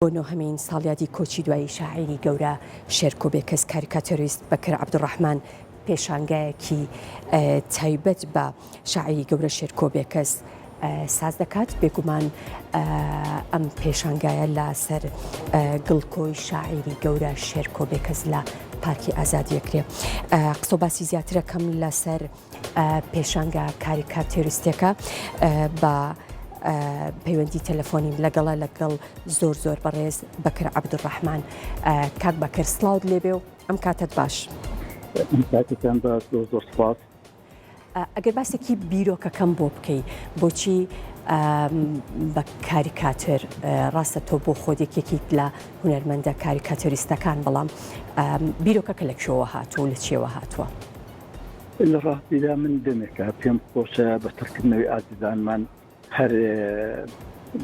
بۆ نۆهەمین ساڵیادی کۆچی دوایی شاعیری گەورە شێرکۆ بێکەس کاریکاتۆریست بەکر عەبدولڕەحمان پێشانگایەکی تایبەت بە شاعیری گەورە شێرکۆ بێکەس ساز دەکات بێگومان ئەم پێشانگایە لەسەر گڵکۆی شاعیری گەورە شێرکۆ بێکەس لە پارکی ئازادیەکرێ قسە باسی زیاترەکەم لەسەر پێشانگا کاریکاتێریستەکە بە پەیوەندی تەلەفۆنیم لەگەڵە لەگەڵ زۆر زۆر بەڕێز بەکر عەبدولڕەحمان کاک بەکر سڵاوت لێبێ و ئەم کاتت باش. ئەم کاتتان باش زۆر زۆر سپاس. ئەگەر باسێکی بیرۆکەکەم بۆ بکەی بۆچی بە کاریکاتێر ڕاستە تۆ بۆ خۆت یەکێکیت لە هونەرمەندە کاریکاتێریستەکان بەڵام بیرۆکەکە لە کوێوە هاتووە و لە چیەوە هاتووە؟ لە ڕاستیدا من دەمێکە پێم خۆشە بە تڕکردنەوەی ئازیزانمان هەر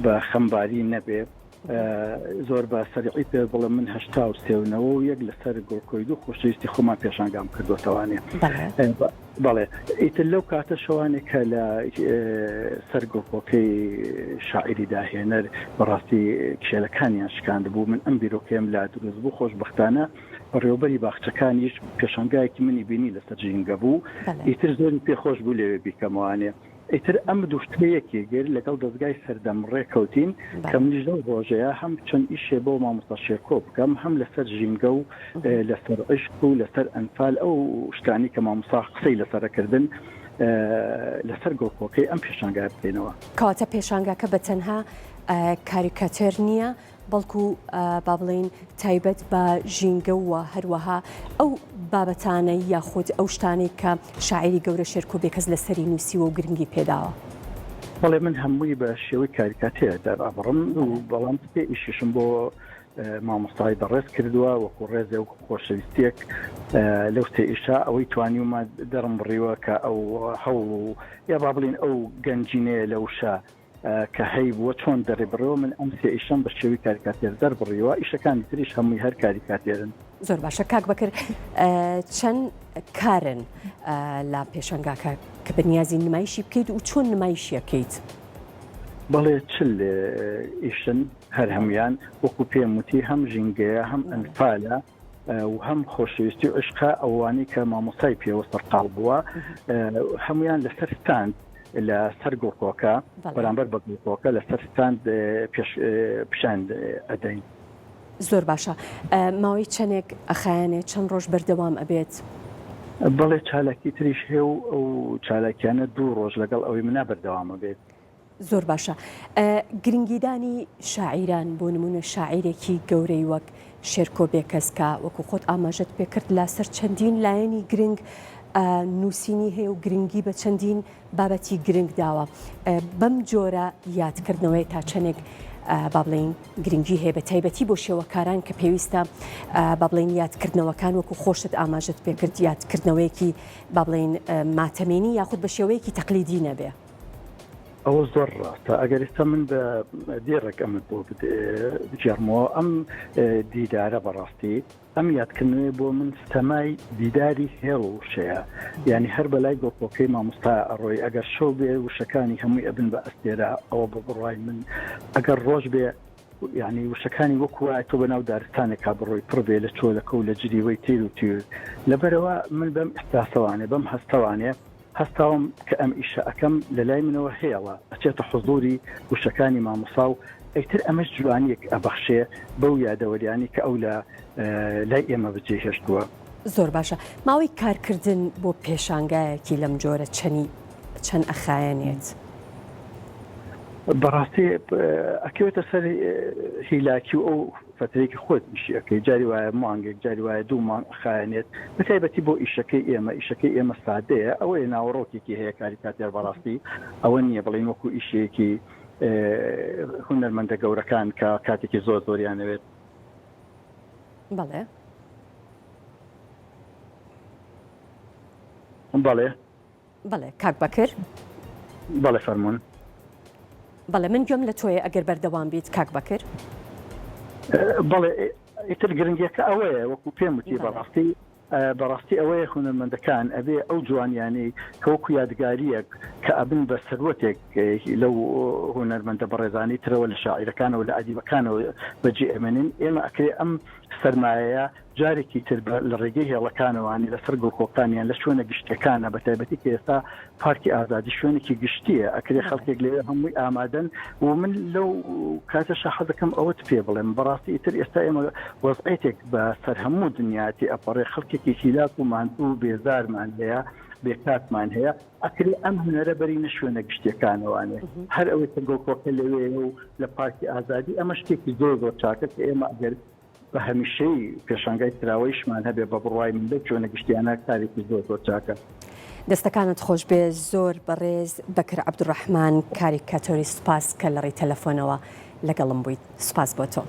بە خەمباری نەبێ زۆر بە سەریعی پێ بڵێم من 83 و 91 لەسەر گوڵکۆی دوو خۆشەویستی خۆمان پێشانگام کردوتەوانێ بەڵێ ئیتر لەو کاتە شەوانێک کە لە سەر گوڵکۆکەی شاعیری داهێنەر بەڕاستی کێلەکانیان شکاند بوو من ئەم بیرۆکەیەم لا دروست بوو خۆشببختانە بەڕێوەبەری باخچەکانیش پێشانگایەکی منی بینی لەسەر ژینگە بوو ئیتر زۆری پێخۆش بوو لەوێ بیکەمەوانێ ئیتر ئەم دوو شتە یەکێ گر لەگەڵ دەزگای سەردەم ڕێکەوتین کە منیش لەو ڕۆژەیە هەم چەند ئیشێ بۆ مامۆستا شێرکۆ بکەم هەم لەسەر ژینگە و لەسەر عیشق و لەسەر ئەنفال ئەو شتانی کە مامۆستا قسەی لەسەرەکردن لەسەر گڵکۆکەی ئەم پێشانگای بکەینەوە. کەواتە پێشانگاکە بە تەنها کاریکاتێر نییە بەڵکو با بڵێین تایبەت بە ژینگە و هەروەها ئەو بابەتانەی یاخود ئەو شتانەی کە شاعیری گەورە شێرکۆ بێکەس لەسەری نووسیوە و گرنگی پێداوە. بەڵێ من هەمووی بە شێوەی کاریکاتێر دەرئەبڕم و بەڵام سێ ئیشیشم بۆ مامۆستای بەڕێز کردووە وەکو ڕێزێ وەکو خۆشەویستیەک لەو سێ ئیشە ئەوەی توانیومە دەرم بڕیوە کە ئەو هەوڵ و یا با بڵین ئەو گەنجینەیە لە وشە کە هەیبووە چۆن دەریبڕیوە من ئەم سێ ئیشەم بە شێوەی کاریکاتێر دەربڕیوە ئیشەکانی تریش هەمووی هەر کاریکاتێرن. زۆر باشە کاک بەکر چەند کارن لە پێشەنگاکە کە بەنیازی نمایشی بکەیت و چۆن نمایشیەکەیت؟ بەڵێ چل ئیشن هەر هەمویان وەکو پێم وتی هەم ژینگەیە هەم ئەنفالە و هەم خۆشەویستی و عشقە ئەوانەی کە مامۆستای پێوە سەرقاڵ بووە هەمویان لەسەر ستاند لە سەر گوڵکۆکە بەرامبەر بە گوڵکۆکە لەسەر ستاند پیشان ئەدەین. زۆر باشە ماوەی چەندێک ئەخایەنێ چەند ڕۆژ بەردەوام ئەبێت؟ بەڵێ چالاکی تریش هەیە و ئەو چالاکیانە دوو ڕۆژ لەگەڵ ئەوەی منا بەردەوام ئەبێت. زۆر باشە گرنگیدانی شاعیران بۆ نمونە شاعیرێکی گەورەی وەک شێرکۆ بێکەس کە وەکو خۆت ئاماژەت پێکرد لەسەر چەندین لایەنی گرنگ نووسینی هەیە و گرنگی بە چەندین بابەتی گرنگ داوە بەم جۆرە یادکردنەوەی تا چەندێک با بڵین گرنگی هەیە بە تایبەتی بۆ شێوەکاران کە پێویستە با بڵین یادکردنەوەکان وەکو خۆشت ئاماژەت پێکرد یادکردنەوەیەکی با بڵین ماتەمینی یاخود بە شێوەیەکی تەقلیدی نەبێ. ئەوە زۆر ڕاستە ئەگەر ئێستا من بە دێڕێک ئەمت بۆ بگێڕمەوە ئەم دیدارە بەڕاستی ئەم یادکردنەوەی بۆ من سەمای دیداری هێڵ وشەیە یعنی هەر بەلای گۆپۆکەی مامۆستا ئەڕۆی ئەگەر شەو بێ وشەکانی هەمووی ئەبن بە ئەستێرە ئەوە بە بڕای من ئەگەر ڕۆژ بێ یعنی وشەکانی وەکو وایە تۆ بەناو دارستانێکا بڕۆی پڕ بێ لە چۆلەکە و لە جریوەی تیر و تیر لەبەرەوە من بەم ئیحساسەوانێ بەم هەستەوانێ هەستاوم کە ئەم ئیشە ئەکەم لە لای منەوە هێڵە ئەچێتە حزوری وشەکانی مامۆسا و ئیتر ئەمەش جوانیەک ئەبەخشێ بەو یادەوەریانەی کە ئەو لە لای ئێمە بەجێی هێشتووە. زۆر باشە ماوەی کارکردن بۆ پێشانگایەکی لەم جۆرە چەنی چەند ئەخایەنێت؟ بەڕاستی ئەکەوێتە سەر هیلاکی و ئەو فەترەیەکی خۆت ئیشی ئەکەی جاری وایە مانگێک جاری وایە دوو مانگ ئەخایەنێت بەتایبەتی بۆ ئیشەکەی ئێمە ئیشەکەی ئێمە سادەیە ئەوەیە ناوەڕۆکێکی هەیە کاریکاتێر بەڕاستی ئەوە نییە بڵێین وەکو ئیشێکی هونەرمەندە گەورەکان کە کاتێکی زۆر زۆریانەوێت. بەڵێ. بەڵێ. بەڵێ کاک بەکر. بەڵێ فەرموون. بەڵێ من گوێم لە تۆیە ئەگەر بەردەوام بیت کاک بەکر. بەڵێ ئیتر گرنگیەکە ئەوەیە وەکو پێم وتی بەڕاستی. بەڕاستی ئەوەیە هونەرمەندەکان ئەبێ ئەو جوانیانەی کە وەکو یادگاریەک کە ئەبن بە سەروەتێک لەو هونەرمەندە بەڕێزانەی ترەوە لە شاعیرەکانەوە لە ئەدیبەکانەوە بەجێ ئەمێنن ئێمە ئەکرێ ئەم سەرمایەیە جارێکی تر بە لە ڕێگەی هێڵەکانەوانی لەسەر گڵکۆکان یان لە شوێنە گشتیەکانە بە تایبەتی کە ئێستا پارکی ئازادی شوێنێکی گشتیە ئەکرێ خەڵکێک لەوێ هەمووی ئامادەن و من لەو کاتەشا حەزەکەم ئەوەت پێ بڵێم بەڕاستی ئیتر ئێستا ئێمە وەزعێتێک بە سەر هەموو دنیا تێ ئەپەڕێ خەڵکێکی هیلاک و ماندوو و بێزارمان هەیە بێکاتمان هەیە ئەکرێ ئەم هونەرە بەرینە شوێنە گشتیەکانەوانێ هەر ئەوەی کە گڵکۆکە لەوێیە و لە پارکی ئازادی ئەمە شتێکی زۆر زۆر چاکە کە ئێمە ئەگەر بە هەمیشەیی پێشانگای کراوەیشمان هەبێ بە بڕوای من لەو شوێنە گشتیانە کارێکی زۆر زۆر چاکە. دەستەکانت خۆشبێ زۆر بەڕێز بەکر عەبدولڕەحمان کاریکاتۆریست سوپاس کە لەڕێی تەلەفۆنەوە لەگەڵم بوویت سوپاس بۆ تۆ.